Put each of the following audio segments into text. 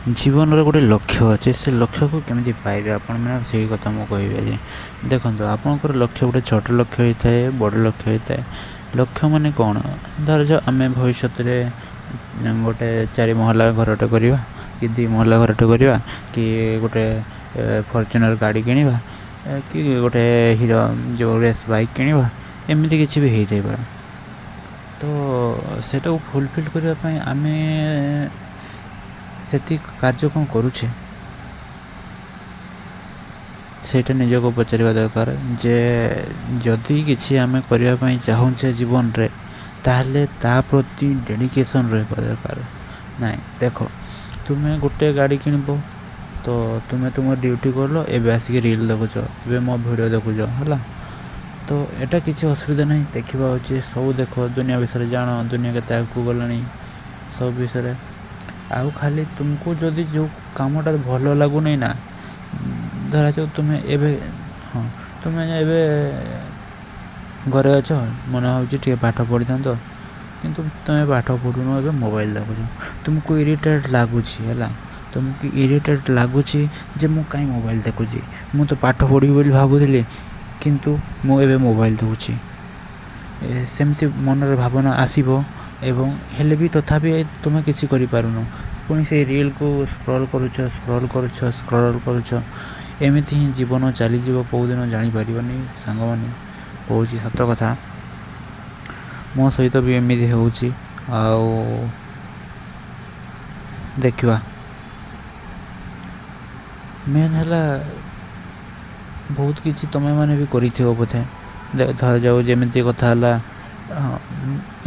ଜୀବନର ଗୋଟେ ଲକ୍ଷ୍ୟ ଅଛି, ସେ ଲକ୍ଷ୍ୟକୁ କେମିତି ପାଇବେ ଆପଣମାନେ, ସେଇ କଥା ମୁଁ କହିବି ଆଜି। ଦେଖନ୍ତୁ, ଆପଣଙ୍କର ଲକ୍ଷ୍ୟ ଗୋଟେ ଛୋଟ ଲକ୍ଷ୍ୟ ହେଇଥାଏ, ବଡ଼ ଲକ୍ଷ୍ୟ ହେଇଥାଏ। ଲକ୍ଷ୍ୟ ମାନେ କ'ଣ? ଧରାଯାଉ ଆମେ ଭବିଷ୍ୟତରେ ଗୋଟେ 4 ମହଲା ଘରଟେ କରିବା କି 2 ମହଲା ଘରଟେ କରିବା କି ଗୋଟେ ଫର୍ଚୁନର୍ ଗାଡ଼ି କିଣିବା କି ଗୋଟେ ହିରୋ ଯେଉଁ ରେସ୍ ବାଇକ୍ କିଣିବା, ଏମିତି କିଛି ବି ହେଇଥାଇପାରେ। ତ ସେଇଟାକୁ ଫୁଲଫିଲ୍ କରିବା ପାଇଁ ଆମେ ସେତିକି କାର୍ଯ୍ୟ କ'ଣ କରୁଛେ, ସେଇଟା ନିଜକୁ ପଚାରିବା ଦରକାର। ଯେ ଯଦି କିଛି ଆମେ କରିବା ପାଇଁ ଚାହୁଁଛେ ଜୀବନରେ, ତାହେଲେ ତା ପ୍ରତି ଡେଡ଼ିକେସନ୍ ରହିବା ଦରକାର। ନାଇଁ ଦେଖ, ତୁମେ ଗୋଟେ ଗାଡ଼ି କିଣିବ ତ ତୁମେ ତୁମ ଡ୍ୟୁଟି କଲ, ଏବେ ଆସିକି ରିଲ୍ ଦେଖୁଛ, ଏବେ ମୋ ଭିଡ଼ିଓ ଦେଖୁଛ, ହେଲା ତ ଏଇଟା କିଛି ଅସୁବିଧା ନାହିଁ, ଦେଖିବା ଅଛି ସବୁ ଦେଖ, ଦୁନିଆ ବିଷୟରେ ଜାଣ, ଦୁନିଆ କେତେ ଆଗକୁ ଗଲାଣି ସବୁ ବିଷୟରେ। ଆଉ ଖାଲି ତୁମକୁ ଯଦି ଯେଉଁ କାମଟା ଭଲ ଲାଗୁନି ନା, ଧରାଯାଉ ତୁମେ ଏବେ, ହଁ ତୁମେ ଏବେ ଘରେ ଅଛ, ମନେ ହେଉଛି ଟିକେ ପାଠ ପଢ଼ିଥାନ୍ତ, କିନ୍ତୁ ତୁମେ ପାଠ ପଢ଼ୁନ, ଏବେ ମୋବାଇଲ୍ ଦେଖୁଛ, ତୁମକୁ ଇରିଟେଟ୍ ଲାଗୁଛି, ହେଲା ତୁମକୁ ଇରିଟେଟ୍ ଲାଗୁଛି ଯେ ମୁଁ କାହିଁ ମୋବାଇଲ୍ ଦେଖୁଛି, ମୁଁ ତ ପାଠ ପଢ଼ିବି ବୋଲି ଭାବୁଥିଲି କିନ୍ତୁ ମୁଁ ଏବେ ମୋବାଇଲ୍ ଦେଖୁଛି। ସେମିତି ମନରେ ଭାବନା ଆସିବ ଏବଂ ହେଲେ ବି ତଥାପି ତୁମେ କିଛି କରିପାରୁନ, ପୁଣି ସେଇ ରିଲ୍କୁ ସ୍କ୍ରଲ୍ କରୁଛ, ସ୍କ୍ରଲ୍ କରୁଛ, ସ୍କ୍ରଲ୍ କରୁଛ, ଏମିତି ହିଁ ଜୀବନ ଚାଲିଯିବ, କେଉଁଦିନ ଜାଣିପାରିବନି। ସାଙ୍ଗମାନେ, କହୁଛି ସତ କଥା, ମୋ ସହିତ ବି ଏମିତି ହେଉଛି। ଆଉ ଦେଖିବା, ମେନ୍ ହେଲା ବହୁତ କିଛି ତୁମେମାନେ ବି କରିଥିବ ବୋଧେ। ଧରାଯାଉ ଯେମିତି କଥା ହେଲା,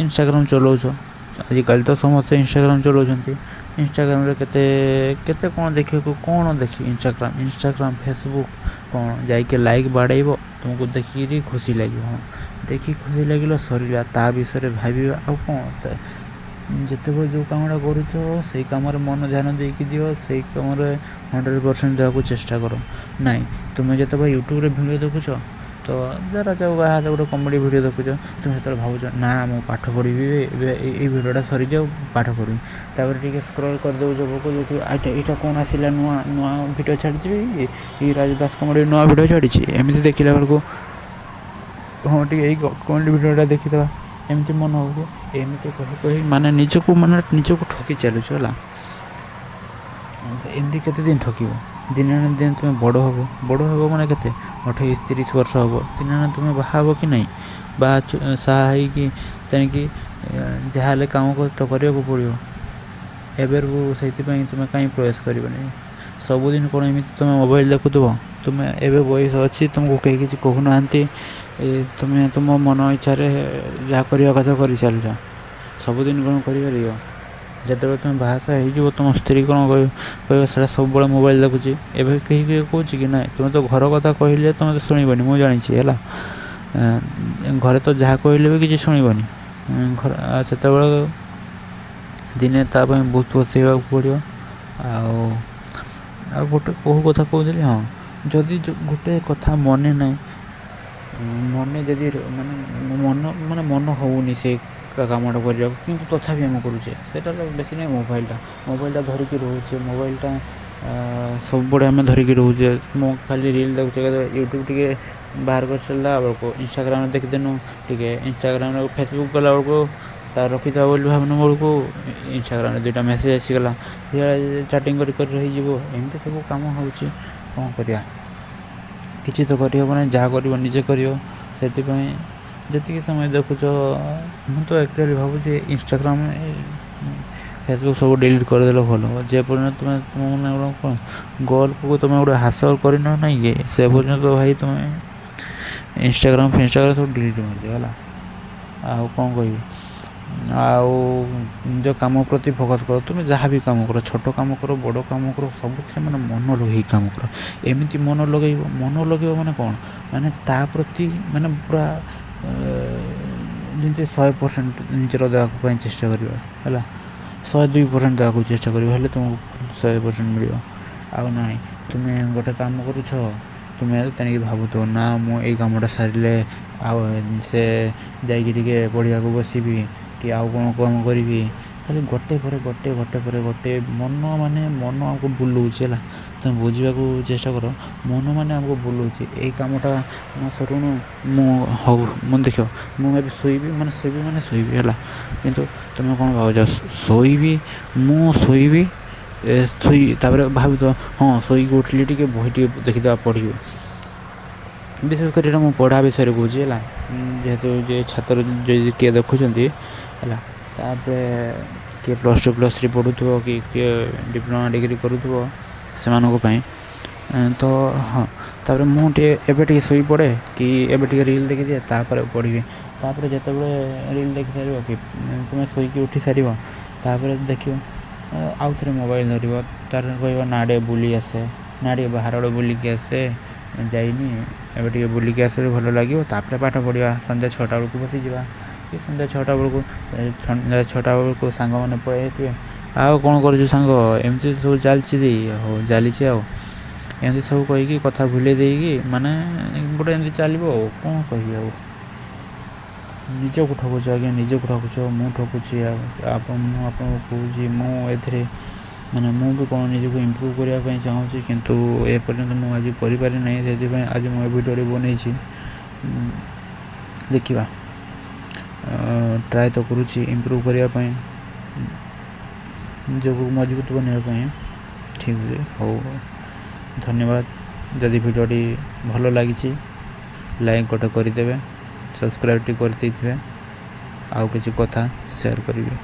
ଇନଷ୍ଟାଗ୍ରାମ୍ ଚଲାଉଛ, ଆଜିକାଲି ତ ସମସ୍ତେ ଇନଷ୍ଟାଗ୍ରାମ୍ ଚଲାଉଛନ୍ତି। ଇନଷ୍ଟାଗ୍ରାମ୍ରେ କେତେ କେତେ କ'ଣ ଦେଖିବାକୁ, କ'ଣ ଦେଖି ଇନଷ୍ଟାଗ୍ରାମ୍ ଫେସବୁକ୍ କ'ଣ ଯାଇକି ଲାଇକ୍ ବାଡ଼େଇବ, ତୁମକୁ ଦେଖିକିରି ଖୁସି ଲାଗିବ। ହଁ, ଦେଖି ଖୁସି ଲାଗିଲା, ସରିଲା, ତା ବିଷୟରେ ଭାବିବା ଆଉ କ'ଣ। ଯେତେବେଳେ ଯେଉଁ କାମଟା କରୁଛ ସେଇ କାମରେ ମନ ଧ୍ୟାନ ଦେଇକି ଦିଅ, ସେଇ କାମରେ 100% ଦେବାକୁ ଚେଷ୍ଟା କର। ନାଇଁ, ତୁମେ ଯେତେବେଳେ ୟୁଟ୍ୟୁବ୍ରେ ଭିଡ଼ିଓ ଦେଖୁଛ, ତ ଧରାଯାଉ ବାହାରେ ଗୋଟେ କମେଡ଼ି ଭିଡ଼ିଓ ଦେଖୁଛ, ତୁମେ ସେତେବେଳେ ଭାବୁଛ ନା ମୁଁ ପାଠ ପଢ଼ିବି, ଏବେ ଏଇ ଭିଡ଼ିଓଟା ସରିଯାଉ ପାଠ ପଢ଼ିବି, ତାପରେ ଟିକେ ସ୍କ୍ରଲ୍ କରିଦେଉଛ, ଦେଖିବ ଏଇଟା କ'ଣ ଆସିଲା, ନୂଆ ନୂଆ ଭିଡ଼ିଓ ଛାଡ଼ିଛି, ଏଇ ରାଜଦାସ କମେଡ଼ି ନୂଆ ଭିଡ଼ିଓ ଛାଡ଼ିଛି, ଏମିତି ଦେଖିଲା ବେଳକୁ ହଁ ଟିକେ ଏଇ କମେଡ଼ି ଭିଡ଼ିଓଟା ଦେଖିଦେବା, ଏମିତି ମନ ହେଉଛି। ଏମିତି କହି କହି ମାନେ ନିଜକୁ ମାନେ ନିଜକୁ ଠକି ଚାଲୁଛ, ହେଲା। ଏମିତି କେତେ ଦିନ ଠକିବ? ଦିନେ ନା ଦିନେ ତୁମେ ବଡ଼ ହେବ। ବଡ଼ ହେବ ମାନେ କେତେ, 28-30 ବର୍ଷ ହେବ, ଦିନେ ନା ତୁମେ ବାହା ହେବ କି ନାହିଁ? ବାହା ସାହା ହେଇକି ତେଣିକି ଯାହା ହେଲେ କାମ ତ କରିବାକୁ ପଡ଼ିବ ଏବେରୁ। ସେଇଥିପାଇଁ ତୁମେ କାହିଁ ପ୍ରୟାସ କରିବନି? ସବୁଦିନ କ'ଣ ଏମିତି ତୁମେ ମୋବାଇଲ୍ ଦେଖୁଥିବ? ତୁମେ ଏବେ ବୟସ ଅଛି, ତୁମକୁ କେହି କିଛି କହୁନାହାନ୍ତି, ତୁମେ ତୁମ ମନ ଇଚ୍ଛାରେ ଯାହା କରିବା କଥା କରିଚାଲିଛ। ସବୁଦିନ କ'ଣ କରିପାରିବ? ଯେତେବେଳେ ତୁମେ ବାହାସାହା ହେଇଯିବ, ତୁମ ସ୍ତ୍ରୀ କ'ଣ କହିବ? କହିବ ସେଇଟା ସବୁବେଳେ ମୋବାଇଲ୍ ଦେଖୁଛି। ଏବେ କେହି କେହି କହୁଛି କି ନାଇଁ? ତୁମେ ତ ଘର କଥା କହିଲେ ତୁମେ ତ ଶୁଣିବନି, ମୁଁ ଜାଣିଛି, ହେଲା। ଘରେ ତ ଯାହା କହିଲେ ବି କିଛି ଶୁଣିବନି ଘର। ସେତେବେଳେ ଦିନେ ତା ପାଇଁ ବହୁତ ପସ୍ତେଇବାକୁ ପଡ଼ିବ। ଆଉ ଆଉ ଗୋଟେ କେଉଁ କଥା କହୁଥିଲି, ହଁ, ଯଦି ଗୋଟେ କଥା ମନେ ନାହିଁ, ମନେ ଯଦି ମାନେ ମନ ମାନେ ମନ ହେଉନି ସେ କାମଟା କରିବାକୁ, କିନ୍ତୁ ତଥାପି ଆମେ କରୁଛେ, ସେଇଟା ବେଶୀ ନାହିଁ। ମୋବାଇଲଟା ଧରିକି ରହୁଛେ, ମୋବାଇଲଟା ସବୁବେଳେ ଆମେ ଧରିକି ରହୁଛେ। ମୁଁ ଖାଲି ରିଲ୍ ଦେଖୁଛେ, ୟୁଟ୍ୟୁବ୍ ଟିକେ ବାହାର କରିସାରିଲା ବେଳକୁ ଇନଷ୍ଟାଗ୍ରାମରେ ଦେଖିଦେନୁ ଟିକେ, ଇନଷ୍ଟାଗ୍ରାମରେ ଫେସବୁକ୍ କଲା ବେଳକୁ ତାର ରଖିଦେବା ବୋଲି ଭାବିଲା ବେଳକୁ ଇନଷ୍ଟାଗ୍ରାମରେ 2ଟା ମେସେଜ୍ ଆସିଗଲା, ଚାଟିଂ କରି କରି ରହିଯିବ। ଏମିତି ସବୁ କାମ ହେଉଛି, କ'ଣ କରିବା? କିଛି ତ କରିହେବ ନାହିଁ, ଯାହା କରିବ ନିଜେ କରିବ। ସେଥିପାଇଁ ଯେତିକି ସମୟ ଦେଖୁଛ, ମୁଁ ତ ଆକ୍ଚୁଆଲି ଭାବୁଛି ଇନଷ୍ଟାଗ୍ରାମ୍ ଫେସବୁକ୍ ସବୁ ଡିଲିଟ୍ କରିଦେଲେ ଭଲ ହେବ। ଯେ ପର୍ଯ୍ୟନ୍ତ ତୁମେ ତୁମ ମାନେ କ'ଣ ଗୋଲ୍କୁ ତୁମେ ଗୋଟେ ହାସଲ କରିନ ନାଇଁ କି, ସେ ପର୍ଯ୍ୟନ୍ତ ଭାଇ ତୁମେ ଇନଷ୍ଟାଗ୍ରାମ୍ ଫିନଷ୍ଟାଗ୍ରାମ୍ ସବୁ ଡିଲିଟ୍ ମାରିଦିଅ, ହେଲା। ଆଉ କ'ଣ କହିବି? ଆଉ ନିଜ କାମ ପ୍ରତି ଫୋକସ୍ କର। ତୁମେ ଯାହା ବି କାମ କର, ଛୋଟ କାମ କର, ବଡ଼ କାମ କର, ସବୁଥିରେ ମାନେ ମନ ଲଗେଇକି କାମ କର। ଏମିତି ମନ ଲଗେଇବ, ମନ ଲଗେଇବ ମାନେ କ'ଣ? ମାନେ ତା ପ୍ରତି ମାନେ ପୁରା ଯେମିତି 100% ନିଜର ଦେବାକୁ ପାଇଁ ଚେଷ୍ଟା କରିବ, ହେଲା। 102% ଦେବାକୁ ଚେଷ୍ଟା କରିବ, ହେଲେ ତୁମକୁ 100% ମିଳିବ। ଆଉ ନାଇଁ, ତୁମେ ଗୋଟେ କାମ କରୁଛ, ତୁମେ ତେଣିକି ଭାବୁଥିବ ନା ମୁଁ ଏଇ କାମଟା ସାରିଲେ ଆଉ ସେ ଯାଇକି ଟିକେ ପଢ଼ିବାକୁ ବସିବି କି ଆଉ କ'ଣ କାମ କରିବି, ଖାଲି ଗୋଟେ ପରେ ଗୋଟେ, ଗୋଟେ ପରେ ଗୋଟେ, ମନ ମାନେ ମନ ଆମକୁ ବୁଲଉଛି ହେଲା। ତୁମେ ବୁଝିବାକୁ ଚେଷ୍ଟା କର, ମନ ମାନେ ଆମକୁ ବୁଲଉଛି। ଏଇ କାମଟା ନ ସରୁଣୁ ମୁଁ, ହଉ ମୁଁ ଦେଖିବ ମୁଁ ଏବେ ଶୋଇବି ମାନେ ଶୋଇବି ମାନେ ଶୋଇବି ହେଲା। କିନ୍ତୁ ତୁମେ କ'ଣ ଭାବୁଛ? ଶୋଇବି, ମୁଁ ଶୋଇବି, ଶୋଇ ତାପରେ ଭାବୁଥିବ ହଁ ଶୋଇକି ଉଠିଲି ଟିକେ ବହି ଟିକେ ଦେଖିଦେବା, ପଢ଼ିବି। ବିଶେଷ କରି ଏଇଟା ମୁଁ ପଢ଼ା ବିଷୟରେ କହୁଛି ହେଲା, ଯେହେତୁ ଯେ ଛାତ୍ର ଯଦି କିଏ ଦେଖୁଛନ୍ତି ହେଲା, ତାପରେ କିଏ +2 +3 ପଢ଼ୁଥିବ କି କିଏ ଡିପ୍ଲୋମା ଡିଗ୍ରୀ କରୁଥିବ, ସେମାନଙ୍କ ପାଇଁ ତ ହଁ। ତାପରେ ମୁଁ ଟିକେ ଏବେ ଟିକେ ଶୋଇପଡ଼େ କି ଏବେ ଟିକେ ରିଲ୍ ଦେଖିଦିଏ, ତାପରେ ପଢ଼ିବି। ତାପରେ ଯେତେବେଳେ ରିଲ୍ ଦେଖି ସାରିବ କି ତୁମେ ଶୋଇକି ଉଠି ସାରିବ, ତାପରେ ଦେଖିବ ଆଉ ଥରେ ମୋବାଇଲ୍ ଧରିବ। ତାପରେ କହିବ ନା ଟିକେ ବୁଲି ଆସେ, ନା ଟିକେ ବାହାର ଆଡ଼େ ବୁଲିକି ଆସେ, ଯାଇନି, ଏବେ ଟିକେ ବୁଲିକି ଆସିଲେ ଭଲ ଲାଗିବ, ତାପରେ ପାଠ ପଢ଼ିବା। ସନ୍ଧ୍ୟା 6ଟା ବେଳକୁ ବସିଯିବା କି ସନ୍ଧ୍ୟା 6ଟା ବେଳକୁ, ସନ୍ଧ୍ୟା 6ଟା ବେଳକୁ ସାଙ୍ଗମାନେ ପଳେଇ ଆସିଥିବେ, ଆଉ କ'ଣ କରୁଛୁ ସାଙ୍ଗ, ଏମିତି ସବୁ ଚାଲିଛି, ହଉ ଚାଲିଛି, ଆଉ ଏମିତି ସବୁ କହିକି କଥା ଭୁଲେଇ ଦେଇକି ମାନେ ଗୋଟେ ଏମିତି ଚାଲିବ। ଆଉ କ'ଣ କହିବି? ଆଉ ନିଜକୁ ଠକୁଛ ଆଜ୍ଞା, ନିଜକୁ ଠକୁଛ, ମୁଁ ଠକୁଛି। ଆଉ ଆପଣ, ମୁଁ ଆପଣଙ୍କୁ କହୁଛି, ମୁଁ ଏଥିରେ ମାନେ ମୁଁ ବି କ'ଣ ନିଜକୁ ଇମ୍ପ୍ରୁଭ୍ କରିବା ପାଇଁ ଚାହୁଁଛି, କିନ୍ତୁ ଏପର୍ଯ୍ୟନ୍ତ ମୁଁ ଆଜି କରିପାରି ନାହିଁ। ସେଥିପାଇଁ ଆଜି ମୁଁ ଏ ଭିଡ଼ିଓଟି ବନେଇଛି। ଦେଖିବା, ଟ୍ରାଏ ତ କରୁଛି ଇମ୍ପ୍ରୁଭ୍ କରିବା ପାଇଁ, ନିଜକୁ ମଜବୁତ ବନେଇବା ପାଇଁ। ଠିକ୍ ଅଛି, ହଉ, ଧନ୍ୟବାଦ। ଯଦି ଭିଡ଼ିଓଟି ଭଲ ଲାଗିଛି, ଲାଇକ୍ ଗୋଟେ କରିଦେବେ, ସବସ୍କ୍ରାଇବ୍ ଟିକେ କରିଦେଇଥିବେ, ଆଉ କିଛି କଥା ସେୟାର କରିବେ।